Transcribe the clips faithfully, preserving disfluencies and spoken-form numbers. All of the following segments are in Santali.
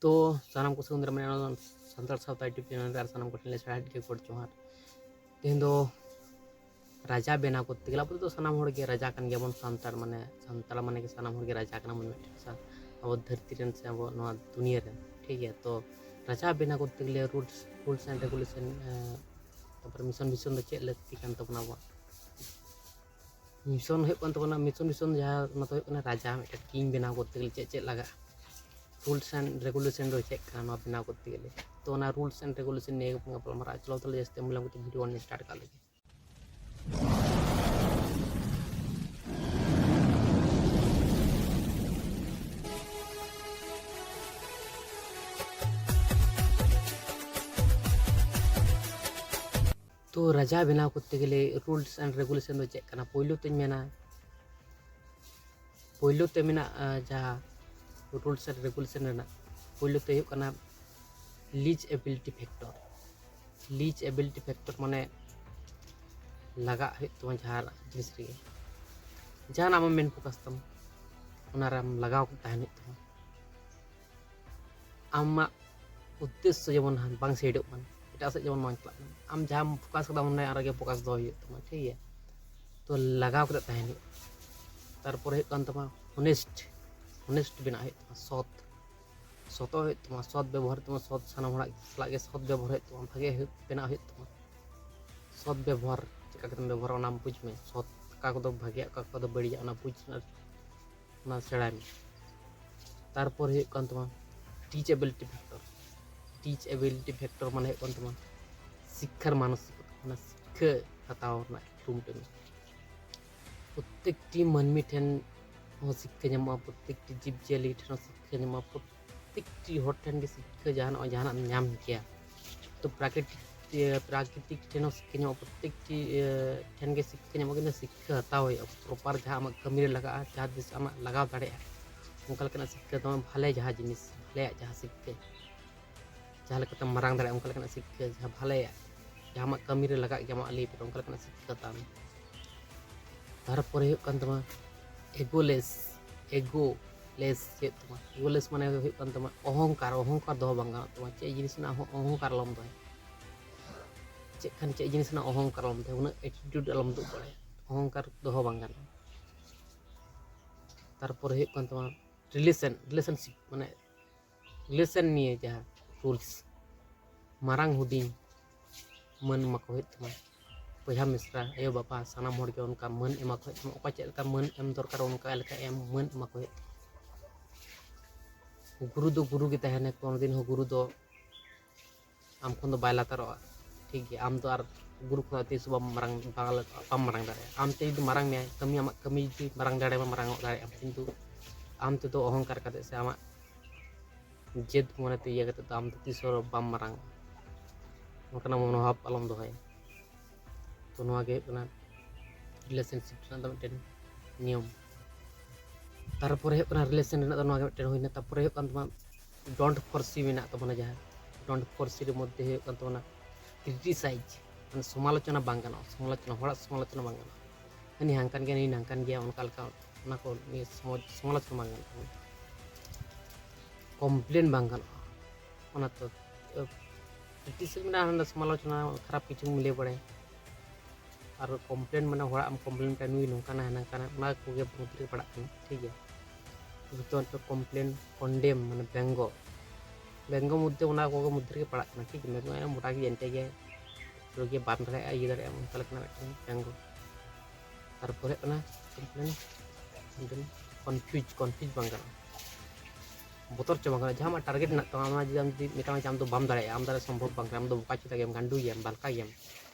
ᱛᱚ ᱥᱟᱱᱟᱢ ᱠᱚ ᱥᱟᱹᱜᱩᱱ ᱫᱟᱨᱟᱢ ᱱᱚᱣᱟ ᱥᱟᱱᱛᱟᱲ ᱥᱟᱶᱛᱟ YouTube ᱪᱮᱱᱮᱞ ᱨᱮ ᱟᱨ ᱥᱟᱱᱟᱢ ᱠᱚᱴᱷᱮᱱ ᱞᱮ ᱥᱟᱨᱦᱟᱣ ᱜᱮ ᱜᱚᱰ ᱡᱚᱦᱟᱨ᱾ ᱛᱮᱦᱮᱧ ᱫᱚ ᱨᱟᱡᱟ ᱵᱮᱱᱟᱣ ᱠᱚᱨᱛᱮ ᱜᱮᱞᱮ ᱟᱵᱚ ᱫᱚ ᱥᱟᱱᱟᱢ ᱦᱚᱲ ᱜᱮ ᱨᱟᱡᱟ ᱠᱟᱱ ᱜᱮᱭᱟᱵᱚᱱ᱾ ᱥᱟᱱᱛᱟᱲ ᱢᱟᱱᱮ ᱥᱟᱱᱛᱟᱲ ᱢᱟᱱᱮ ᱜᱮ ᱥᱟᱱᱟᱢ ᱦᱚᱲ ᱜᱮ ᱨᱟᱡᱟ ᱠᱟᱱᱟ ᱵᱚᱱ ᱢᱤᱫᱴᱮᱱ ᱥᱟ-, ᱟᱵᱚ ᱫᱷᱟᱹᱨᱛᱤ ᱨᱮᱱ ᱥᱮ ᱟᱵᱚ ᱱᱚᱣᱟ ᱫᱩᱱᱤᱭᱟᱹ ᱨᱮᱱ, ᱴᱷᱤᱠ ᱜᱮᱭᱟ᱾ ᱛᱚ ᱨᱟᱡᱟ ᱵᱮᱱᱟᱣ ᱠᱚᱨᱛᱮ ᱜᱮᱞᱮ rules, rules and regulation, ᱮᱸ, ᱛᱟᱨᱯᱚᱨᱮ mission vision ᱫᱚ ᱪᱮᱫ ᱞᱟᱹᱠᱛᱤ ᱠᱟᱱ ᱛᱟᱵᱚᱱᱟ ᱟᱵᱚᱣᱟᱜ? Mission ᱦᱩᱭᱩᱜ ᱠᱟᱱ ᱛᱟᱵᱚᱱᱟ, mission vision ᱡᱟᱦᱟᱸ ᱚᱱᱟ ᱫᱚ ᱦᱩᱭᱩᱜ ᱠᱟᱱᱟ ᱨᱟᱡᱟ ᱢᱤᱫᱴᱮᱱ king ᱵᱮᱱᱟᱣ ᱠᱚᱨᱛᱮ ᱜᱮᱞᱮ ᱪᱮᱫ ᱪᱮᱫ ᱞᱟᱜᱟᱜᱼᱟ, rules and regulation ᱫᱚ ᱪᱮᱫ ᱠᱟᱱᱟ ᱱᱚᱣᱟ ᱵᱮᱱᱟᱣ ᱠᱚᱨᱛᱮ ᱜᱮᱞᱮ᱾ ᱛᱚ ᱚᱱᱟ rules and regulation ᱱᱤᱭᱟᱹ ᱜᱮᱵᱚᱱ ᱜᱟᱯᱟᱞ ᱢᱟᱨᱟᱜᱼᱟ᱾ ᱪᱚᱞᱚ ᱛᱟᱦᱚᱞᱮ ᱡᱟᱹᱥᱛᱤ ᱵᱟᱝ ᱵᱤᱞᱚᱢ ᱠᱟᱛᱮ video ᱵᱚᱱ start ᱠᱟᱜ ᱞᱮᱜᱮ᱾ ᱛᱚ ᱨᱟᱡᱟ ᱵᱮᱱᱟᱣ ᱠᱚᱨᱛᱮ ᱜᱮᱞᱮ rules and regulation ᱫᱚ ᱪᱮᱫ ᱠᱟᱱᱟ? ᱯᱳᱭᱞᱳ ᱛᱮᱧ ᱢᱮᱱᱟ, ᱯᱳᱭᱞᱳ ᱛᱮ ᱢᱮᱱᱟᱜᱼᱟ ᱡᱟᱦᱟᱸ rules and regulation ᱨᱮᱱᱟᱜ, ᱯᱳᱭᱞᱳ ᱛᱮ ᱦᱩᱭᱩᱜ ᱠᱟᱱᱟ least ability factor᱾ Least ability factor ᱢᱟᱱᱮ ᱞᱟᱜᱟᱜ ᱦᱩᱭᱩᱜ ᱛᱟᱢᱟ ᱡᱟᱦᱟᱱᱟᱜ ᱡᱤᱱᱤᱥ ᱨᱮᱜᱮ, ᱡᱟᱦᱟᱱᱟᱜ ᱟᱢᱟᱜ main focus ᱛᱟᱢ, ᱚᱱᱟ ᱨᱮ ᱟᱢ ᱞᱟᱜᱟᱣ ᱠᱟᱛᱮ ᱛᱟᱦᱮᱱ ᱦᱩᱭᱩᱜ ᱛᱟᱢᱟ᱾ ᱟᱢᱟᱜ ᱩᱫᱽᱫᱮᱥᱥᱚ ᱡᱮᱢᱚᱱ ᱵᱟᱝ ᱥᱮᱰᱚᱜ ᱢᱟ, ᱮᱴᱟᱜ ᱥᱮᱫ ᱡᱮᱢᱚᱱ ᱵᱟᱝ ᱪᱟᱞᱟᱜ ᱢᱟ᱾ ᱟᱢ ᱡᱟᱦᱟᱸᱢ focus ᱠᱟᱫᱟ ᱚᱱᱟ ᱨᱮᱜᱮ focus ᱫᱚᱦᱚᱭ ᱦᱩᱭᱩᱜ ᱛᱟᱢᱟ, ᱴᱷᱤᱠ ᱜᱮᱭᱟ᱾ ᱛᱚ ᱞᱟᱜᱟᱣ ᱠᱟᱛᱮ ᱛᱟᱦᱮᱱ ᱦᱩᱭᱩᱜᱼᱟ᱾ ᱛᱟᱨᱯᱚᱨᱮ ᱦᱩᱭᱩᱜ ᱠᱟᱱ ᱛᱟᱢᱟ honest, honest ᱵᱮᱱᱟᱜ ᱦᱩᱭᱩᱜ ᱛᱟᱢᱟ, ᱥᱚᱛ, ᱥᱚᱛᱚᱜ ᱦᱩᱭᱩᱜ ᱛᱟᱢᱟ, ᱥᱚᱛ ᱵᱮᱵᱚᱦᱟᱨ ᱦᱩᱭᱩᱜ ᱛᱟᱢᱟ, ᱥᱚᱛ ᱥᱟᱱᱟᱢ ᱦᱚᱲᱟᱜ ᱥᱟᱞᱟᱜ ᱜᱮ ᱥᱚᱛ ᱵᱮᱵᱚᱦᱟᱨ ᱦᱩᱭᱩᱜ ᱛᱟᱢᱟ, ᱵᱷᱟᱜᱮ ᱦᱩᱭᱩᱜ, ᱵᱮᱱᱟᱜ ᱦᱩᱭᱩᱜ ᱛᱟᱢᱟ᱾ ᱥᱚᱛ ᱵᱮᱵᱚᱦᱟᱨ ᱪᱮᱠᱟ ᱠᱟᱛᱮᱢ ᱵᱮᱵᱚᱦᱟᱨᱟ ᱚᱱᱟ ᱵᱩᱡᱽ ᱢᱮ, ᱥᱚᱛ ᱚᱠᱟ ᱠᱚᱫᱚ ᱵᱷᱟᱜᱮᱭᱟ, ᱚᱠᱟ ᱠᱚᱫᱚ ᱵᱟᱹᱲᱤᱡᱟ ᱚᱱᱟ ᱵᱩᱡᱽ ᱢᱮ ᱟᱨ ᱚᱱᱟ ᱥᱮᱬᱟᱭ ᱢᱮ᱾ ᱛᱟᱨᱯᱚᱨ ᱦᱩᱭᱩᱜ ᱠᱟᱱ ᱛᱟᱢᱟ teachability factor᱾ Teachability factor ᱢᱟᱱᱮ ᱦᱩᱭᱩᱜ ᱠᱟᱱ ᱛᱟᱢᱟ ᱥᱤᱠᱠᱷᱟᱨ ᱢᱟᱱᱚᱥᱤᱠᱚᱛᱟ, ᱚᱱᱟ ᱥᱤᱠᱠᱷᱟᱹ ᱦᱟᱛᱟᱣ ᱨᱮᱱᱟᱜ ᱠᱩᱨᱩᱢᱩᱴᱩᱭ ᱢᱮ᱾ ᱯᱨᱚᱛᱛᱮᱠᱴᱤ ᱢᱟᱹᱱᱢᱤ ᱴᱷᱮᱱ ᱦᱚᱸ ᱥᱤᱠᱠᱷᱟᱹ ᱧᱟᱢᱚᱜᱼᱟ, ᱯᱨᱚᱛᱛᱮᱠᱴᱤ ᱡᱤᱵᱽᱼᱡᱤᱭᱟᱹᱞᱤ ᱴᱷᱮᱱ ᱦᱚᱸ ᱥᱤᱠᱠᱷᱟᱹ ᱧᱟᱢᱚᱜᱼᱟ, ᱯᱨᱚᱛᱛᱮᱠᱴᱤ ᱦᱚᱲ ᱴᱷᱮᱱ ᱜᱮ ᱥᱤᱠᱠᱷᱟᱹ ᱡᱟᱦᱟᱱᱟᱜ ᱡᱟᱦᱟᱱᱟᱜ ᱮᱢ ᱧᱟᱢ ᱜᱮᱭᱟ᱾ ᱛᱚ ᱯᱨᱟᱠᱨᱤᱛᱤᱠ, ᱤᱭᱟᱹ, ᱯᱨᱟᱠᱨᱤᱛᱤᱠ ᱴᱷᱮᱱ ᱦᱚᱸ ᱥᱤᱠᱠᱷᱟᱹ ᱧᱟᱢᱚᱜᱼᱟ, ᱯᱨᱚᱛᱛᱮᱠᱴᱤ, ᱤᱭᱟᱹ, ᱴᱷᱮᱱ ᱜᱮ ᱥᱤᱠᱠᱷᱟᱹ ᱧᱟᱢᱚᱜᱼᱟ, ᱠᱤᱱᱛᱩ ᱥᱤᱠᱠᱷᱟᱹ ᱦᱟᱛᱟᱣ ᱦᱩᱭᱩᱜᱼᱟ᱾ ᱯᱨᱚᱯᱟᱨ ᱡᱟᱦᱟᱸ ᱟᱢᱟᱜ ᱠᱟᱹᱢᱤ ᱨᱮ ᱞᱟᱜᱟᱜᱼᱟ, ᱡᱟᱦᱟᱸ ᱛᱤᱥ ᱟᱢᱟᱜ ᱞᱟᱜᱟᱣ ᱫᱟᱲᱮᱭᱟᱜᱼᱟ, ᱚᱱᱠᱟ ᱞᱮᱠᱟᱱᱟᱜ ᱥᱤᱠᱠᱷᱟᱹ ᱛᱟᱢᱟ, ᱵᱷᱟᱞᱮ ᱡᱟᱦᱟᱸ ᱡᱤᱱᱤᱥ, ᱵᱷᱟᱞᱮᱭᱟᱜ ᱡᱟᱦᱟᱸ ᱥᱤᱠᱠᱷᱟᱹ, ᱡᱟᱦᱟᱸ ᱞᱮᱠᱟᱛᱮᱢ ᱢᱟᱨᱟᱝ ᱫᱟᱲᱮᱭᱟᱜᱼᱟ, ᱚᱱᱠᱟ ᱞᱮᱠᱟᱱᱟᱜ ᱥᱤᱠᱠᱷᱟᱹ, ᱡᱟᱦᱟᱸ ᱵᱷᱟᱞᱮᱭᱟᱜ, ᱡᱟᱦᱟᱸ ᱟᱢᱟᱜ ᱠᱟᱹᱢᱤ ᱨᱮ ᱞᱟᱜᱟᱜ ᱜᱮᱭᱟ ᱟᱢᱟᱜ life ᱨᱮ, ᱚᱱᱠᱟ ᱞᱮᱠᱟᱱᱟᱜ ᱥᱤᱠᱠᱷᱟᱹ ᱦᱟᱛᱟᱣ ᱢᱮ᱾ ᱛᱟᱨᱯᱚᱨᱮ ᱦᱩᱭᱩᱜ ᱠᱟᱱ ᱛᱟᱢᱟ egoless, ego, ᱮᱜᱳᱞᱮᱥ ᱦᱩᱭᱩᱜ ᱛᱟᱢᱟ᱾ ᱮᱜᱳᱞᱮᱥ ᱢᱟᱱᱮ ᱦᱩᱭᱩᱜ ᱠᱟᱱ ᱛᱟᱢᱟ ᱚᱦᱚᱝᱠᱟᱨ᱾ ᱚᱦᱚᱝᱠᱟᱨ ᱫᱚᱦᱚ ᱵᱟᱝ ᱜᱟᱱᱚᱜ ᱛᱟᱢᱟ᱾ ᱪᱮᱫ ᱡᱤᱱᱤᱥ ᱨᱮᱱᱟᱜ ᱦᱚᱸ ᱚᱦᱚᱝᱠᱟᱨ ᱟᱞᱚᱢ ᱫᱚᱦᱚᱭᱟ᱾ ᱪᱮᱫ ᱠᱷᱟᱱ ᱪᱮᱫ ᱡᱤᱱᱤᱥ ᱨᱮᱱᱟᱜ ᱚᱦᱚᱝᱠᱟᱨ ᱟᱞᱚᱢ ᱫᱚᱦᱚᱭᱟ, ᱩᱱᱟᱹᱜ ᱮᱴᱤᱴᱤᱭᱩᱰ ᱟᱞᱚᱢ ᱩᱫᱩᱜ ᱵᱟᱲᱟᱭᱟ᱾ ᱚᱦᱚᱝᱠᱟᱨ ᱫᱚᱦᱚ ᱵᱟᱝ ᱜᱟᱱᱚᱜᱼᱟ᱾ ᱛᱟᱨᱯᱚᱨᱮ ᱦᱩᱭᱩᱜ ᱠᱟᱱ ᱛᱟᱢᱟ ᱨᱤᱞᱮᱥᱚᱱ, ᱨᱤᱞᱮᱥᱚᱱᱥᱤᱯ ᱢᱟᱱᱮ ᱨᱤᱞᱮᱥᱚᱱ ᱱᱤᱭᱮ ᱡᱟᱦᱟᱸ ᱨᱩᱞᱥ, ᱢᱟᱨᱟᱝ ᱦᱩᱰᱤᱧ ᱢᱟᱹᱱ ᱮᱢᱟ ᱠᱚ ᱦᱩᱭᱩᱜ ᱛᱟᱢᱟ᱾ ᱵᱚᱭᱦᱟ ᱢᱤᱥᱨᱟ, ᱟᱭᱳ ᱵᱟᱵᱟ, ᱥᱟᱱᱟᱢ ᱦᱚᱲ ᱜᱮ ᱚᱱᱠᱟ ᱢᱟᱹᱱ ᱮᱢᱟ ᱠᱚ ᱦᱩᱭᱩᱜ ᱛᱟᱢᱟ᱾ ᱚᱠᱚᱭ ᱪᱮᱫ ᱞᱮᱠᱟ ᱢᱟᱹᱱ ᱮᱢ ᱫᱚᱨᱠᱟᱨ, ᱚᱱᱠᱟ ᱞᱮᱠᱟ ᱮᱢ, ᱢᱟᱹᱱ ᱮᱢᱟ ᱠᱚ ᱦᱩᱭᱩᱜ ᱛᱟᱢᱟ᱾ ᱜᱩᱨᱩ ᱫᱚ ᱜᱩᱨᱩ ᱜᱮ ᱛᱟᱦᱮᱱᱟ, ᱠᱳᱱᱳ ᱫᱤᱱ ᱦᱚᱸ ᱜᱩᱨᱩ ᱫᱚ ᱟᱢ ᱠᱷᱚᱱ ᱫᱚ ᱵᱟᱭ ᱞᱟᱛᱟᱨᱚᱜᱼᱟ, ᱴᱷᱤᱠ ᱜᱮᱭᱟ? ᱟᱢ ᱫᱚ ᱟᱨ ᱜᱩᱨᱩ ᱠᱷᱚᱱᱟᱜ ᱛᱤᱥ ᱦᱚᱸ ᱵᱟᱢ ᱢᱟᱨᱟᱝ, ᱵᱟᱢ ᱢᱟᱨᱟᱝ ᱫᱟᱲᱮᱭᱟᱜᱼᱟ᱾ ᱟᱢ ᱛᱮ ᱡᱩᱫᱤ ᱢᱟᱨᱟᱝ ᱢᱮᱭᱟᱭ, ᱠᱟᱹᱢᱤ, ᱟᱢᱟᱜ ᱠᱟᱹᱢᱤ ᱡᱩᱫᱤ ᱢᱟᱨᱟᱝ ᱫᱟᱲᱮᱭᱟᱜᱼᱟ, ᱢᱟᱨᱟᱝ ᱚᱜ ᱫᱟᱲᱮᱭᱟᱜᱼᱟ, ᱠᱤᱱᱛᱩ ᱟᱢ ᱛᱮᱫᱚ ᱚᱦᱚᱝᱠᱟᱨ ᱠᱟᱛᱮ ᱥᱮ ᱟᱢᱟᱜ ᱡᱮᱫ ᱢᱚᱱᱮᱛᱮ ᱤᱭᱟᱹ ᱠᱟᱛᱮ ᱫᱚ ᱟᱢ ᱫᱚ ᱛᱤᱥ ᱦᱚᱸ ᱵᱟᱢ ᱢᱟᱨᱟᱝ ᱚᱜᱼᱟ᱾ ᱚᱱᱠᱟᱱᱟᱜ ᱢᱚᱱᱳᱵᱷᱟᱵ ᱟᱞᱚᱢ ᱫᱚᱦᱚᱭᱟ᱾ ᱛᱚ ᱱᱚᱣᱟ ᱜᱮ ᱦᱩᱭᱩᱜ ᱠᱟᱱᱟ ᱨᱤᱞᱮᱥᱚᱱᱥᱤᱯ ᱨᱮᱱᱟᱜ ᱫᱚ ᱢᱤᱫᱴᱮᱱ ᱱᱤᱭᱚᱢ᱾ ᱛᱟᱨᱯᱚᱨᱮ ᱦᱩᱭᱩᱜ ᱠᱟᱱᱟ ᱨᱤᱞᱮᱥᱚᱱ ᱨᱮᱱᱟᱜ ᱫᱚ ᱱᱚᱣᱟ ᱜᱮ ᱢᱤᱫᱴᱮᱱ ᱦᱩᱭᱱᱟ᱾ ᱛᱟᱨᱯᱚᱨᱮ ᱦᱩᱭᱩᱜ ᱠᱟᱱ ᱛᱟᱢᱟ ᱰᱚᱱᱴ ᱯᱷᱚᱨᱥᱤ ᱢᱮᱱᱟᱜ ᱛᱟᱵᱚᱱᱟ, ᱡᱟᱦᱟᱸ ᱰᱚᱱᱴ ᱯᱷᱚᱨᱥᱤ ᱨᱮ ᱢᱚᱫᱽᱫᱷᱮ ᱦᱩᱭᱩᱜ ᱠᱟᱱ ᱛᱟᱵᱚᱱᱟ ᱠᱨᱤᱴᱤᱥᱟᱭᱤᱡᱽ, ᱢᱟᱱᱮ ᱥᱚᱢᱟᱞᱳᱪᱚᱱᱟ ᱵᱟᱝ ᱜᱟᱱᱚᱜᱼᱟ᱾ ᱥᱚᱢᱟᱞᱳᱪᱚᱱᱟ, ᱦᱚᱲᱟᱜ ᱥᱚᱢᱟᱞᱳᱪᱚᱱᱟ ᱵᱟᱝ ᱜᱟᱱᱚᱜᱼᱟ᱾ ᱦᱟᱹᱱᱤ ᱦᱟᱝᱠᱟᱱ ᱜᱮᱭᱟ, ᱱᱩᱭ ᱱᱟᱝᱠᱟᱱ ᱜᱮᱭᱟ, ᱚᱱᱠᱟ ᱞᱮᱠᱟ ᱚᱱᱟ ᱠᱚ ᱱᱤᱭᱮ ᱥᱚᱢᱟᱞᱳᱪᱚᱱᱟ ᱵᱟᱝ ᱜᱟᱱᱚᱜᱼᱟ᱾ ᱠᱚᱢᱯᱞᱮᱱ ᱵᱟᱝ ᱜᱟᱱᱚᱜᱼᱟ᱾ ᱚᱱᱟ ᱛᱚ ᱠᱨᱤᱴᱤᱥᱤᱡᱽ ᱢᱮᱱᱟᱜᱼᱟ, ᱦᱟᱱᱟ ᱥᱚᱢᱟᱞᱳᱪᱚᱱᱟ, ᱠᱷᱟᱨᱟᱯ ᱠᱤᱪᱷᱩᱢ ᱞᱟᱹᱭ ᱵᱟᱲᱟᱭᱟ᱾ ᱟᱨ ᱠᱚᱢᱯᱞᱮᱱ ᱢᱟᱱᱮ ᱦᱚᱲᱟᱜ ᱮᱢ ᱠᱚᱢᱯᱞᱮᱱ ᱠᱟᱜᱼᱟ, ᱱᱩᱭ ᱱᱚᱝᱠᱟᱱᱟ ᱦᱟᱱᱠᱟᱱᱟ, ᱚᱱᱟ ᱠᱚᱜᱮ ᱢᱚᱫᱽᱫᱷᱮ ᱨᱮ ᱯᱟᱲᱟᱜ ᱠᱟᱱᱟ, ᱴᱷᱤᱠ ᱜᱮᱭᱟ? ᱡᱚᱛᱚ ᱠᱚᱢᱯᱞᱮᱱ, ᱠᱚᱱᱰᱮᱢ ᱢᱟᱱᱮ ᱵᱮᱝᱜᱚ, ᱵᱮᱝᱜᱚ ᱢᱚᱫᱽᱫᱷᱮ ᱚᱱᱟ ᱠᱚᱜᱮ ᱢᱚᱫᱽᱫᱷᱮ ᱨᱮᱜᱮ ᱯᱟᱲᱟᱜ ᱠᱟᱱᱟ, ᱴᱷᱤᱠ ᱜᱮᱭᱟ? ᱢᱚᱴᱟ ᱜᱮ ᱮᱱᱛᱮ ᱜᱮ ᱵᱟᱢ ᱫᱟᱲᱮᱭᱟᱜᱼᱟ, ᱤᱭᱟᱹ ᱫᱟᱲᱮᱭᱟᱜᱼᱟ, ᱚᱱᱠᱟ ᱞᱮᱠᱟᱱᱟᱜ ᱢᱤᱫᱴᱮᱱ ᱵᱮᱝᱜᱚ᱾ ᱛᱟᱨᱯᱚᱨᱮ ᱦᱩᱭᱩᱜ ᱠᱟᱱᱟ ᱠᱚᱢᱯᱞᱮᱱ, ᱠᱚᱱᱯᱷᱤᱭᱩᱡᱽ, ᱠᱚᱱᱯᱷᱤᱭᱩᱡᱽ ᱵᱟᱝ ᱜᱟᱱᱚᱜᱼᱟ, ᱵᱚᱛᱚᱨ ᱪᱚ ᱵᱟᱝ ᱜᱟᱱᱚᱜᱼᱟ᱾ ᱡᱟᱦᱟᱸ ᱟᱢᱟᱜ ᱴᱟᱨᱜᱮᱴ ᱢᱮᱱᱟᱜ ᱛᱟᱢᱟ, ᱚᱱᱟ ᱡᱩᱫᱤ ᱟᱢ ᱡᱩᱫᱤ ᱢᱮᱛᱟᱢᱟ ᱡᱮ ᱟᱢ ᱫᱚ ᱵᱟᱢ ᱫᱟᱲᱮᱭᱟᱜᱼᱟ, ᱟᱢ ᱫᱟᱲᱮ ᱥᱚᱢᱵᱷᱚᱵ ᱵᱟᱝ ᱠᱟᱱᱟ, ᱟᱢ ᱫᱚ ᱵᱚᱠᱟ ᱪᱮᱫᱟ ᱜᱮᱭᱟᱢ, ᱜᱟᱱᱰᱩ ᱜᱮᱭᱟᱢ, ᱵᱟᱞᱠᱟ ᱜᱮᱭᱟᱢ,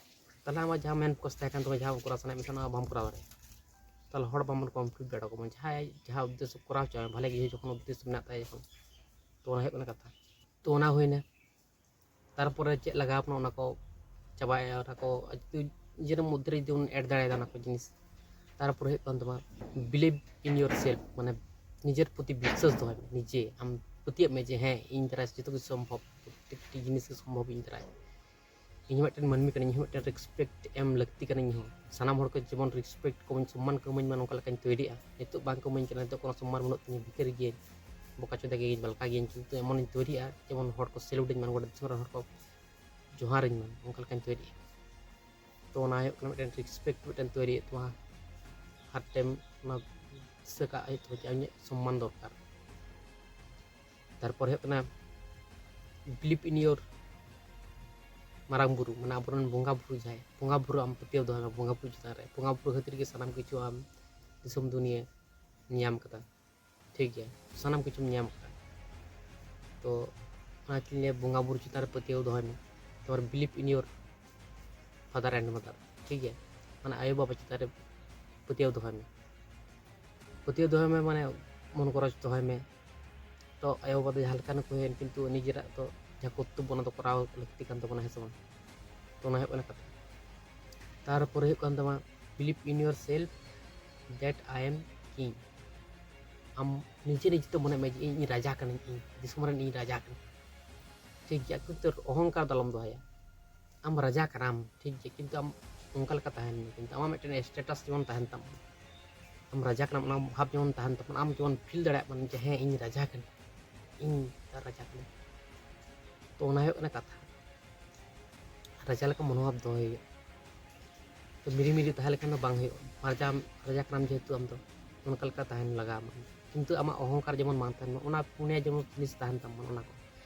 ᱛᱟᱦᱚᱞᱮ ᱟᱢᱟᱜ ᱡᱟᱦᱟᱸ ᱢᱮᱱ ᱯᱷᱳᱠᱟᱥ ᱛᱟᱦᱮᱸ ᱠᱟᱱ ᱛᱟᱢᱟ, ᱡᱟᱦᱟᱸ ᱠᱚᱨᱟᱣ ᱥᱟᱱᱟᱭᱮᱫ ᱢᱮ ᱛᱟᱦᱮᱸᱫ, ᱚᱱᱟ ᱵᱟᱢ ᱠᱚᱨᱟᱣ ᱫᱟᱲᱮᱭᱟᱜᱼᱟ᱾ ᱛᱟᱦᱚᱞᱮ ᱦᱚᱲ ᱵᱟᱢ ᱠᱚᱱᱯᱷᱤᱭᱩᱡᱽ ᱫᱟᱲᱮᱭᱟᱠᱚ ᱠᱟᱱᱟ, ᱡᱟᱦᱟᱸᱭ ᱡᱟᱦᱟᱸ ᱩᱫᱽᱫᱮᱥᱥᱚ ᱠᱚᱨᱟᱣ ᱦᱚᱪᱚᱭ ᱢᱮ, ᱵᱷᱟᱞᱮ ᱜᱮ ᱡᱚᱠᱷᱚᱱ ᱩᱫᱽᱫᱮᱥᱥᱚ ᱢᱮᱱᱟᱜ ᱛᱟᱭᱟ ᱡᱚᱠᱷᱚᱱ᱾ ᱛᱚ ᱚᱱᱟ ᱦᱩᱭᱩᱜ ᱠᱟᱱᱟ ᱠᱟᱛᱷᱟ᱾ ᱛᱚ ᱚᱱᱟ ᱦᱩᱭᱱᱟ᱾ ᱛᱟᱨᱯᱚᱨᱮ ᱪᱮᱫ ᱞᱟᱜᱟᱣ ᱵᱚᱱᱟ ᱚᱱᱟ ᱠᱚ ᱪᱟᱵᱟᱭᱟ, ᱚᱱᱟ ᱠᱚ ᱡᱩᱫᱤ ᱱᱤᱡᱮᱨ ᱢᱚᱫᱽᱫᱷᱮ ᱨᱮ ᱡᱩᱫᱤ ᱵᱚᱱ ᱮᱰ ᱫᱟᱲᱮᱭᱟᱫᱟ ᱚᱱᱟ ᱠᱚ ᱡᱤᱱᱤᱥ᱾ ᱛᱟᱨᱯᱚᱨᱮ ᱦᱩᱭᱩᱜ ᱠᱟᱱ ᱛᱟᱢᱟ believe in yourself, ᱢᱟᱱᱮ ᱱᱤᱡᱮᱨ ᱯᱨᱚᱛᱤ ᱵᱤᱥᱥᱟᱹᱥ ᱫᱚᱦᱚᱭ ᱢᱮ᱾ ᱱᱤᱡᱮ ᱟᱢ ᱯᱟᱹᱛᱭᱟᱹᱜ ᱢᱮ ᱡᱮ ᱦᱮᱸ, ᱤᱧ ᱫᱟᱨᱟᱭ ᱡᱚᱛᱚ ᱠᱤᱪᱷᱩ ᱥᱚᱢᱵᱷᱚᱵ, ᱯᱨᱚᱛᱮᱠᱴᱤ ᱡᱤᱱᱤᱥ ᱜᱮ ᱥᱚᱢᱵᱷᱚᱵ ᱤᱧ ᱫᱟᱨᱟᱭ᱾ ᱤᱧ ᱦᱚᱸ ᱢᱤᱫᱴᱮᱱ ᱢᱟᱹᱱᱢᱤ ᱠᱟᱹᱱᱟᱹᱧ, ᱤᱧ ᱦᱚᱸ ᱢᱤᱫᱴᱮᱱ ᱨᱮᱥᱯᱮᱠᱴ ᱮᱢ ᱞᱟᱹᱠᱛᱤ ᱠᱟᱱᱟ᱾ ᱤᱧ ᱦᱚᱸ ᱥᱟᱱᱟᱢ ᱦᱚᱲ ᱠᱚ ᱡᱮᱢᱚᱱ ᱨᱮᱥᱯᱮᱠᱴ ᱠᱚ ᱥᱚᱢᱢᱟᱱ ᱠᱚ ᱤᱢᱟᱹᱧ ᱢᱟ, ᱱᱚᱝᱠᱟ ᱞᱮᱠᱟᱧ ᱛᱳᱭᱨᱤᱜᱼᱟ᱾ ᱱᱤᱛᱚᱜ ᱵᱟᱝ ᱠᱚ ᱤᱢᱟᱹᱧ ᱠᱟᱱᱟ, ᱱᱤᱛᱚᱜ ᱠᱳᱱᱳ ᱥᱚᱢᱢᱟᱱ ᱵᱟᱹᱱᱩᱜ ᱛᱤᱧᱟᱹ, ᱵᱷᱤᱠᱟᱹᱨᱤ ᱜᱤᱭᱟᱹᱧ, ᱵᱚᱠᱟ ᱪᱚᱫᱟ ᱜᱤᱭᱟᱹᱧ, ᱵᱟᱞᱠᱟ ᱜᱤᱭᱟᱹᱧ, ᱠᱤᱱᱛᱩ ᱮᱢᱚᱱᱤᱧ ᱛᱳᱭᱨᱤᱜᱼᱟ ᱡᱮᱢᱚᱱ ᱦᱚᱲ ᱠᱚ ᱥᱮᱞᱩᱴ ᱤᱧ ᱢᱟ, ᱜᱚᱴᱟ ᱫᱤᱥᱚᱢ ᱨᱮᱱ ᱦᱚᱲ ᱠᱚ ᱡᱚᱦᱟᱨᱤᱧ ᱢᱟ, ᱚᱱᱠᱟ ᱞᱮᱠᱟᱧ ᱛᱳᱭᱨᱤᱜᱼᱟ᱾ ᱛᱚ ᱚᱱᱟ ᱦᱩᱭᱩᱜ ᱠᱟᱱᱟ ᱢᱤᱫᱴᱮᱱ ᱨᱮᱥᱯᱮᱠᱴ ᱢᱤᱫᱴᱮᱱ ᱛᱳᱭᱨᱤᱭᱮᱫ ᱛᱟᱢᱟ᱾ ᱦᱟᱨ ᱴᱟᱭᱤᱢ ᱚᱱᱟ ᱫᱤᱥᱟᱹ ᱠᱟᱜ ᱦᱩᱭᱩᱜ ᱛᱟᱢᱟ ᱡᱮ ᱤᱧᱟᱹᱜ ᱥᱚᱢᱢᱟᱱ ᱫᱚᱨᱠᱟᱨ᱾ ᱛᱟᱨᱯᱚᱨ ᱦᱩᱭᱩᱜ ᱠᱟᱱᱟ believe in your ᱢᱟᱨᱟᱝ ᱵᱩᱨᱩ, ᱢᱟᱱᱮ ᱟᱵᱚᱨᱮᱱ ᱵᱚᱸᱜᱟ ᱵᱩᱨᱩ ᱡᱟᱦᱟᱸᱭ, ᱵᱚᱸᱜᱟ ᱵᱩᱨᱩ ᱟᱢ ᱯᱟᱹᱛᱭᱟᱹᱣ ᱫᱚᱦᱚᱭ ᱢᱮ, ᱵᱚᱸᱜᱟ ᱵᱩᱨᱩ ᱪᱮᱛᱟᱱ ᱨᱮ᱾ ᱵᱚᱸᱜᱟ ᱵᱩᱨᱩ ᱠᱷᱟᱹᱛᱤᱨ ᱜᱮ ᱥᱟᱱᱟᱢ ᱠᱤᱪᱷᱩ ᱟᱢ ᱫᱤᱥᱚᱢ ᱫᱩᱱᱤᱭᱟᱹ ᱧᱟᱢ ᱠᱟᱫᱟ, ᱴᱷᱤᱠ ᱜᱮᱭᱟ, ᱥᱟᱱᱟᱢ ᱠᱤᱪᱷᱩᱢ ᱧᱟᱢ ᱠᱟᱫᱟ᱾ ᱛᱚ ᱚᱱᱟᱛᱤᱧ ᱞᱟᱹᱭᱟ ᱵᱚᱸᱜᱟ ᱵᱩᱨᱩ ᱪᱮᱛᱟᱱ ᱨᱮ ᱯᱟᱹᱛᱭᱟᱹᱣ ᱫᱚᱦᱚᱭ ᱢᱮ᱾ ᱛᱟᱨᱯᱚᱨ believe in your father and mother, ᱴᱷᱤᱠ ᱜᱮᱭᱟ, ᱢᱟᱱᱮ ᱟᱭᱳ ᱵᱟᱵᱟ ᱪᱮᱛᱟᱱ ᱨᱮ ᱯᱟᱹᱛᱭᱟᱹᱣ ᱫᱚᱦᱚᱭ ᱢᱮ᱾ ᱯᱟᱹᱛᱭᱟᱹᱣ ᱫᱚᱦᱚᱭ ᱢᱮ ᱢᱟᱱᱮ ᱢᱚᱱ ᱜᱚᱨᱚᱡᱽ ᱫᱚᱦᱚᱭ ᱢᱮ᱾ ᱛᱚ ᱟᱭᱳ ᱵᱟᱵᱟ ᱫᱚ ᱡᱟᱦᱟᱸ ᱞᱮᱠᱟᱱ ᱠᱚ ᱦᱩᱭᱮᱱ, ᱠᱤᱱᱛᱩ ᱱᱤᱡᱮᱨᱟᱜ ᱫᱚ ᱡᱟᱦᱟᱸ ᱠᱚᱨᱛᱚᱵᱵᱚ ᱚᱱᱟ ᱫᱚ ᱠᱚᱨᱟᱣ ᱞᱟᱹᱠᱛᱤ ᱠᱟᱱ ᱛᱟᱵᱚᱱᱟ, ᱦᱮᱸ ᱥᱮ ᱵᱟᱝ? ᱛᱚ ᱚᱱᱟ ᱦᱩᱭᱩᱜ ᱠᱟᱱᱟ ᱠᱟᱛᱷᱟ᱾ ᱛᱟᱨᱯᱚᱨᱮ ᱦᱩᱭᱩᱜ ᱠᱟᱱ ᱛᱟᱢᱟ believe in yourself that I am king. ᱟᱢ ᱱᱤᱡᱮ ᱱᱤᱡᱮ ᱛᱮ ᱢᱚᱱᱮ ᱢᱮ ᱡᱮ ᱤᱧ ᱨᱟᱡᱟ ᱠᱟᱹᱱᱟᱹᱧ, ᱤᱧ ᱫᱤᱥᱚᱢ ᱨᱮᱱ ᱤᱧ ᱨᱟᱡᱟ ᱠᱟᱹᱱᱟᱹᱧ, ᱴᱷᱤᱠ ᱜᱮᱭᱟ, ᱠᱤᱱᱛᱩ ᱚᱦᱚᱝᱠᱟᱨ ᱫᱚ ᱟᱞᱚᱢ ᱫᱚᱦᱚᱭᱟ᱾ ᱟᱢ ᱨᱟᱡᱟ ᱠᱟᱱᱟᱢ, ᱴᱷᱤᱠ ᱜᱮᱭᱟ, ᱠᱤᱱᱛᱩ ᱟᱢ ᱚᱱᱠᱟ ᱞᱮᱠᱟ ᱛᱟᱦᱮᱱ ᱢᱮ, ᱠᱤᱱᱛᱩ ᱟᱢᱟᱜ ᱢᱤᱫᱴᱮᱱ ᱥᱴᱮᱴᱟᱥ ᱡᱮᱢᱚᱱ ᱛᱟᱦᱮᱱ ᱛᱟᱢ, ᱟᱢ ᱨᱟᱡᱟ ᱠᱟᱱᱟᱢ ᱚᱱᱟ ᱵᱷᱟᱵᱽ ᱡᱮᱢᱚᱱ ᱛᱟᱦᱮᱱ ᱛᱟᱢ, ᱟᱢ ᱡᱮᱢᱚᱱ ᱯᱷᱤᱞ ᱫᱟᱲᱮᱭᱟᱜ ᱢᱟᱢ ᱡᱮ ᱦᱮᱸ ᱤᱧ ᱨᱟᱡᱟ ᱠᱟᱹᱱᱟᱹᱧ, ᱤᱧ ᱨᱟᱡᱟ ᱠᱟᱹᱱᱟᱹᱧ᱾ ᱛᱚ ᱚᱱᱟ ᱦᱩᱭᱩᱜ ᱠᱟᱱᱟ ᱠᱟᱛᱷᱟ᱾ ᱨᱟᱡᱟ ᱞᱮᱠᱟ ᱢᱚᱱᱳᱵᱷᱟᱵ ᱫᱚᱦᱚᱭ ᱦᱩᱭᱩᱜᱼᱟ᱾ ᱛᱚ ᱢᱤᱨᱤ ᱢᱤᱨᱤ ᱛᱟᱦᱮᱸ ᱞᱮᱠᱷᱟᱱ ᱫᱚ ᱵᱟᱝ ᱦᱩᱭᱩᱜᱼᱟ᱾ ᱨᱟᱡᱟ, ᱨᱟᱡᱟ ᱠᱟᱱᱟᱢ ᱡᱮᱦᱮᱛᱩ ᱟᱢ ᱫᱚ ᱚᱱᱠᱟ ᱞᱮᱠᱟ ᱛᱟᱦᱮᱱ ᱞᱟᱜᱟᱣ ᱟᱢᱟ, ᱠᱤᱱᱛᱩ ᱟᱢᱟᱜ ᱚᱦᱚᱝᱠᱟᱨ ᱡᱮᱢᱚᱱ ᱵᱟᱝ ᱛᱟᱦᱮᱱ ᱢᱟ, ᱚᱱᱟ ᱯᱩᱱᱭᱟ ᱡᱮᱢᱚᱱ ᱡᱤᱱᱤᱥ ᱛᱟᱦᱮᱱ ᱛᱟᱢ ᱢᱟ᱾ ᱚᱱᱟ ᱠᱚ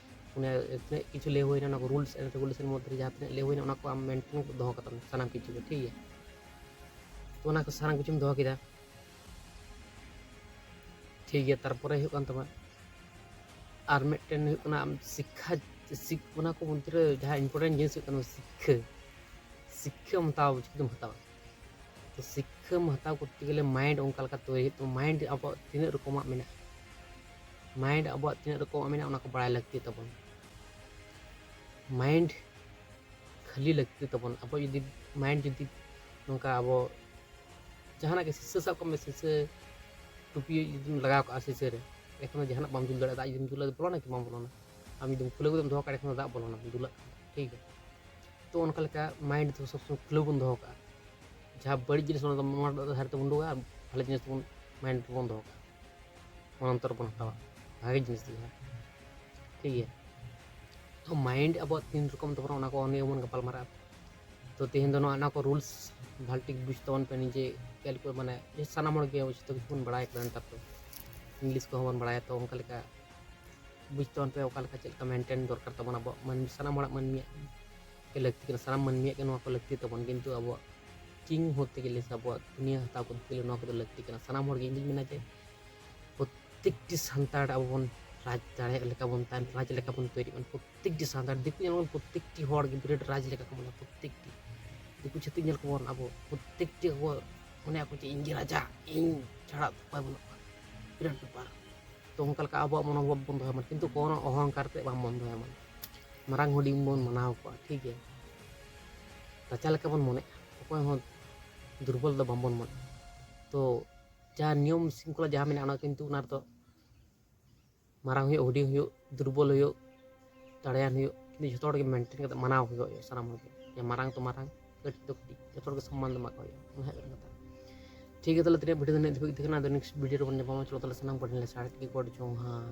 ᱯᱩᱱᱭᱟ ᱛᱤᱱᱟᱹᱜ ᱠᱤᱪᱷᱩ ᱞᱟᱹᱭ ᱦᱩᱭᱱᱟ, ᱚᱱᱟ ᱠᱚ ᱨᱩᱞᱥ ᱮᱱᱰ ᱨᱮᱜᱩᱞᱮᱥᱚᱱ ᱢᱚᱫᱽᱫᱷᱮ ᱨᱮ ᱡᱟᱦᱟᱸ ᱛᱤᱱᱟᱹᱜ ᱞᱟᱹᱭ ᱦᱩᱭᱱᱟ ᱚᱱᱟ ᱠᱚ ᱟᱢ ᱢᱮᱱᱴᱮᱱ ᱫᱚᱦᱚ ᱠᱟᱛᱟᱢ ᱥᱟᱱᱟᱢ ᱠᱤᱪᱷᱩ ᱜᱮ, ᱴᱷᱤᱠ ᱜᱮᱭᱟ᱾ ᱛᱚ ᱚᱱᱟ ᱠᱚ ᱥᱟᱱᱟᱢ ᱠᱤᱪᱷᱩᱢ ᱫᱚᱦᱚ ᱠᱮᱫᱟ, ᱴᱷᱤᱠ ᱜᱮᱭᱟ᱾ ᱛᱟᱨᱯᱚᱨᱮ ᱦᱩᱭᱩᱜ ᱠᱟᱱ ᱛᱟᱢᱟ ᱟᱨ ᱢᱤᱫᱴᱮᱱ ᱦᱩᱭᱩᱜ ᱠᱟᱱᱟ ᱟᱢ ᱥᱤᱠᱠᱷᱟ, ᱥᱤᱠ ᱚᱱᱟ ᱠᱚ ᱢᱚᱫᱽᱫᱷᱮ ᱨᱮ ᱡᱟᱦᱟᱸ ᱤᱢᱯᱚᱨᱴᱮᱱᱴ ᱡᱤᱱᱤᱥ ᱦᱩᱭᱩᱜ ᱠᱟᱱᱟ ᱥᱤᱠᱠᱷᱟᱹ᱾ ᱥᱤᱠᱠᱷᱟᱹᱢ ᱦᱟᱛᱟᱣᱟ, ᱪᱤᱠᱟᱹᱛᱮᱢ ᱦᱟᱛᱟᱣᱟ? ᱛᱚ ᱥᱤᱠᱠᱷᱟᱹᱢ ᱦᱟᱛᱟᱣ ᱠᱚᱨᱛᱮ ᱜᱮᱞᱮ ᱢᱟᱭᱤᱱᱰ ᱚᱱᱠᱟ ᱞᱮᱠᱟ ᱛᱚᱭᱨᱤ ᱦᱩᱭᱩᱜ ᱛᱟᱢᱟ᱾ ᱢᱟᱭᱤᱱᱰ ᱟᱵᱚᱣᱟᱜ ᱛᱤᱱᱟᱹᱜ ᱨᱚᱠᱚᱢᱟᱜ ᱢᱮᱱᱟᱜᱼᱟ, ᱢᱟᱭᱤᱱᱰ ᱟᱵᱚᱣᱟᱜ ᱛᱤᱱᱟᱹᱜ ᱨᱚᱠᱚᱢᱟᱜ ᱢᱮᱱᱟᱜᱼᱟ ᱚᱱᱟ ᱠᱚ ᱵᱟᱲᱟᱭ ᱞᱟᱹᱠᱛᱤ ᱛᱟᱵᱚᱱ᱾ ᱢᱟᱭᱤᱱᱰ ᱠᱷᱟᱹᱞᱤ ᱞᱟᱹᱠᱛᱤ ᱛᱟᱵᱚᱱ᱾ ᱟᱵᱚ ᱡᱩᱫᱤ ᱢᱟᱭᱤᱱᱰ ᱡᱩᱫᱤ ᱱᱚᱝᱠᱟ ᱟᱵᱚ ᱡᱟᱦᱟᱱᱟᱜ ᱜᱮ ᱥᱤᱥᱟᱹ ᱥᱟᱵ ᱠᱟᱜ ᱢᱮ, ᱥᱤᱥᱟᱹ ᱴᱩᱯᱤ ᱡᱩᱫᱤᱢ ᱞᱟᱜᱟᱣ ᱠᱟᱜᱼᱟ ᱥᱤᱥᱟᱹ ᱨᱮ, ᱮᱱᱠᱷᱟᱱ ᱫᱚ ᱡᱟᱦᱟᱱᱟᱜ ᱵᱟᱢ ᱫᱩᱞ ᱫᱟᱲᱮᱭᱟᱜᱼᱟ, ᱫᱟᱜ ᱡᱩᱫᱤᱢ ᱫᱩᱞᱟ ᱵᱚᱞᱚᱱᱟ ᱠᱤ ᱵᱟᱝ ᱵᱚᱞᱚᱱᱟ? ᱟᱢ ᱡᱩᱫᱤᱢ ᱠᱷᱩᱞᱟᱹᱣ ᱠᱟᱛᱮᱢ ᱫᱚᱦᱚ ᱠᱟᱜᱼᱟ ᱮᱱᱠᱷᱟᱱ ᱫᱚ ᱫᱟᱜ ᱵᱚᱞᱚᱱᱟ, ᱫᱩᱞᱟᱜ ᱠᱷᱟᱱ, ᱴᱷᱤᱠ ᱜᱮᱭᱟ᱾ ᱛᱚ ᱚᱱᱠᱟ ᱞᱮᱠᱟ ᱢᱟᱭᱤᱱᱰ ᱫᱚ ᱥᱚᱵ ᱥᱚᱢᱚᱭ ᱠᱷᱩᱞᱟᱹᱣ ᱵᱚᱱ ᱫᱚᱦᱚ ᱠᱟᱜᱼᱟ᱾ ᱡᱟᱦᱟᱸ ᱵᱟᱹᱲᱤᱡ ᱡᱤᱱᱤᱥ ᱚᱱᱟ ᱫᱚ ᱱᱚᱣᱟ ᱫᱷᱟᱨᱮ ᱛᱮᱵᱚᱱ ᱩᱰᱩᱠᱟ, ᱟᱨ ᱵᱷᱟᱞᱮ ᱡᱤᱱᱤᱥ ᱫᱚᱵᱚᱱ ᱢᱟᱭᱤᱱᱰ ᱨᱮᱵᱚᱱ ᱫᱚᱦᱚ ᱠᱟᱜᱼᱟ, ᱢᱚᱱᱚᱱᱛᱚᱨ ᱵᱚᱱ ᱦᱟᱛᱟᱣᱟ ᱵᱷᱟᱜᱮ ᱡᱤᱱᱤᱥ ᱫᱚ ᱡᱟᱦᱟᱸ, ᱴᱷᱤᱠ ᱜᱮᱭᱟ᱾ ᱛᱚ ᱢᱟᱭᱤᱱᱰ ᱟᱵᱚᱣᱟᱜ ᱛᱤᱱ ᱨᱚᱠᱚᱢ ᱛᱟᱵᱚᱱᱟ, ᱚᱱᱟ ᱠᱚ ᱱᱤᱭᱮ ᱵᱚᱱ ᱜᱟᱯᱟᱞ ᱢᱟᱨᱟᱜᱼᱟ᱾ ᱛᱚ ᱛᱮᱦᱮᱧ ᱫᱚ ᱱᱚᱣᱟ, ᱚᱱᱟ ᱠᱚ ᱨᱩᱞᱥ ᱵᱷᱟᱞ ᱴᱷᱤᱠ ᱵᱩᱡᱽ ᱛᱟᱵᱚᱱ ᱯᱮ, ᱱᱤᱡᱮ ᱠᱮᱞᱠᱩᱞᱮᱴ, ᱢᱟᱱᱮ ᱡᱮ ᱥᱟᱱᱟᱢ ᱦᱚᱲ ᱜᱮ ᱡᱚᱛᱚ ᱠᱤᱪᱷᱩ ᱵᱚᱱ ᱵᱟᱲᱟᱭ ᱠᱟᱱᱟ ᱱᱮᱛᱟᱨ ᱫᱚ, ᱤᱝᱞᱤᱥ ᱠᱚᱦᱚᱸ ᱵᱚᱱ ᱵᱟᱲᱟᱭᱟ᱾ ᱛᱚ ᱚᱱᱠᱟ ᱞᱮᱠᱟ ᱵᱩᱡᱽ ᱛᱟᱵᱚᱱ ᱯᱮ ᱚᱠᱟ ᱞᱮᱠᱟ ᱪᱮᱫ ᱞᱮᱠᱟ ᱢᱮᱱᱴᱮᱱ ᱫᱚᱨᱠᱟᱨ ᱛᱟᱵᱚᱱ ᱟᱵᱚᱣᱟᱜ ᱢᱟᱹᱱᱢᱤ, ᱥᱟᱱᱟᱢ ᱦᱚᱲᱟᱜ ᱢᱟᱹᱱᱢᱤᱭᱟᱜ ᱜᱮ ᱞᱟᱹᱠᱛᱤ ᱠᱟᱱᱟ, ᱥᱟᱱᱟᱢ ᱢᱟᱹᱱᱢᱤᱭᱟᱜ ᱜᱮ ᱱᱚᱣᱟ ᱠᱚ ᱞᱟᱹᱠᱛᱤ ᱛᱟᱵᱚᱱ, ᱠᱤᱱᱛᱩ ᱟᱵᱚᱣᱟᱜ ᱠᱤᱝ ᱦᱚᱛᱮ ᱜᱮᱞᱮ ᱥᱮ ᱟᱵᱚᱣᱟᱜ ᱫᱩᱱᱤᱭᱟᱹ ᱦᱟᱛᱟᱣ ᱠᱚᱨᱛᱮ ᱜᱮᱞᱮ ᱱᱚᱣᱟ ᱠᱚᱫᱚ ᱞᱟᱹᱠᱛᱤ ᱠᱟᱱᱟ᱾ ᱥᱟᱱᱟᱢ ᱦᱚᱲ ᱜᱮ ᱤᱧ ᱫᱩᱧ ᱢᱮᱱᱟ ᱡᱮ ᱯᱨᱚᱛᱮᱠᱴᱤ ᱥᱟᱱᱛᱟᱲ ᱟᱵᱚ ᱵᱚᱱ ᱨᱟᱡᱽ ᱫᱟᱲᱮᱭᱟᱜ ᱞᱮᱠᱟ ᱵᱚᱱ ᱛᱟᱦᱮᱱ, ᱨᱟᱡᱽ ᱞᱮᱠᱟ ᱵᱚᱱ ᱛᱚᱭᱨᱤᱜ ᱢᱟ᱾ ᱯᱨᱚᱛᱮᱠᱴᱤ ᱥᱟᱱᱛᱟᱲ, ᱫᱤᱠᱩ ᱧᱮᱞ ᱵᱚᱱ, ᱯᱨᱚᱛᱮᱠᱴᱤ ᱦᱚᱲ ᱜᱮ ᱵᱤᱨᱟᱴ ᱨᱟᱡᱽ ᱞᱮᱠᱟ ᱠᱚ ᱢᱚᱱᱮᱭᱟ᱾ ᱯᱨᱚᱛᱮᱠᱴᱤ ᱫᱤᱠᱩ ᱪᱷᱟᱹᱛᱤᱠ ᱧᱮᱞ ᱠᱚᱵᱚᱱ, ᱟᱵᱚ ᱯᱨᱚᱛᱮᱠᱴᱤ ᱠᱚ ᱢᱚᱱᱮᱭᱟ ᱠᱚ ᱡᱮ ᱤᱧ ᱜᱮ ᱨᱟᱡᱟ, ᱤᱧ ᱪᱷᱟᱲᱟ ᱩᱯᱟᱭ ᱵᱟᱹᱱᱩᱜ ᱠᱚᱣᱟ, ᱵᱤᱨᱟᱴ ᱵᱮᱯᱟᱨ᱾ ᱛᱚ ᱚᱱᱠᱟ ᱞᱮᱠᱟ ᱟᱵᱚᱣᱟᱜ ᱢᱚᱱᱳᱵᱷᱟᱵ ᱵᱚᱱ ᱫᱚᱦᱚᱭ ᱢᱟ, ᱠᱤᱱᱛᱩ ᱠᱳᱱᱳ ᱚᱦᱚᱝᱠᱟᱨ ᱛᱮ ᱵᱟᱝ ᱵᱚᱱ ᱫᱚᱦᱚᱭ ᱢᱟ᱾ ᱢᱟᱨᱟᱝ ᱦᱩᱰᱤᱧ ᱵᱚᱱ ᱢᱟᱱᱟᱣ ᱠᱚᱣᱟ, ᱴᱷᱤᱠ ᱜᱮᱭᱟ᱾ ᱨᱟᱪᱟ ᱞᱮᱠᱟ ᱵᱚᱱ ᱢᱚᱱᱮᱜᱼᱟ, ᱚᱠᱚᱭ ᱦᱚᱸ ᱫᱩᱨᱵᱚᱞ ᱫᱚ ᱵᱟᱝᱵᱚᱱ ᱢᱚᱱᱮᱜᱼᱟ᱾ ᱛᱚ ᱡᱟᱦᱟᱸ ᱱᱤᱭᱚᱢ ᱥᱤᱝᱠᱷᱚᱞᱟ ᱡᱟᱦᱟᱸ ᱢᱮᱱᱟᱜᱼᱟ, ᱚᱱᱟ ᱠᱤᱱᱛᱩ ᱚᱱᱟ ᱨᱮᱫᱚ ᱢᱟᱨᱟᱝ ᱦᱩᱭᱩᱜ, ᱦᱩᱰᱤᱧ ᱦᱩᱭᱩᱜ, ᱫᱩᱨᱵᱚᱞ ᱦᱩᱭᱩᱜ, ᱫᱟᱲᱮᱭᱟᱱ ᱦᱩᱭᱩᱜ, ᱠᱤᱱᱛᱩ ᱡᱷᱚᱛᱚ ᱦᱚᱲ ᱜᱮ ᱢᱮᱱᱴᱮᱱ ᱠᱟᱛᱮ ᱢᱟᱱᱟᱣ ᱦᱩᱭᱩᱜᱼᱟ ᱥᱟᱱᱟᱢ ᱦᱚᱲ ᱜᱮ᱾ ᱡᱮ ᱢᱟᱨᱟᱝ ᱛᱚ ᱢᱟᱨᱟᱝ, ᱠᱟᱹᱴᱤᱡ ᱛᱚ ᱠᱟᱹᱴᱤᱡ, ᱡᱷᱚᱛᱚ ᱦᱚᱲ ᱜᱮ ᱥᱚᱢᱢᱟᱱ ᱫᱚ ᱮᱢᱟ ᱠᱚ ᱦᱩᱭᱩᱜᱼᱟ, ᱚᱱᱟ ᱦᱩᱭᱩᱜ ᱠᱟᱱᱟ ᱠᱟᱛᱷᱟ᱾ ᱴᱷᱤᱠ ᱜᱮᱭᱟ, ᱛᱟᱦᱚᱞᱮ ᱛᱮᱦᱮᱧᱟᱜ ᱵᱷᱤᱰᱤᱭᱳ ᱫᱚ ᱱᱤᱱᱟᱹᱜ ᱫᱷᱟᱹᱵᱤᱡ ᱜᱮ ᱛᱟᱦᱮᱸ ᱠᱟᱱᱟ᱾ ᱟᱫᱚ ᱱᱮᱠᱥᱴ ᱵᱷᱤᱰᱤᱭᱳ ᱨᱮᱵᱚᱱ ᱧᱟᱯᱟᱢᱟ᱾ ᱪᱚᱞᱚ ᱛᱟᱦᱚᱞᱮ ᱥᱟᱱᱟᱢ ᱠᱚ ᱴᱷᱮᱱ ᱞᱮ ᱥᱟᱨᱦᱟᱣ ᱠᱮᱫ ᱜᱮ, ᱜᱚᱰ ᱡᱚᱦᱟᱨ᱾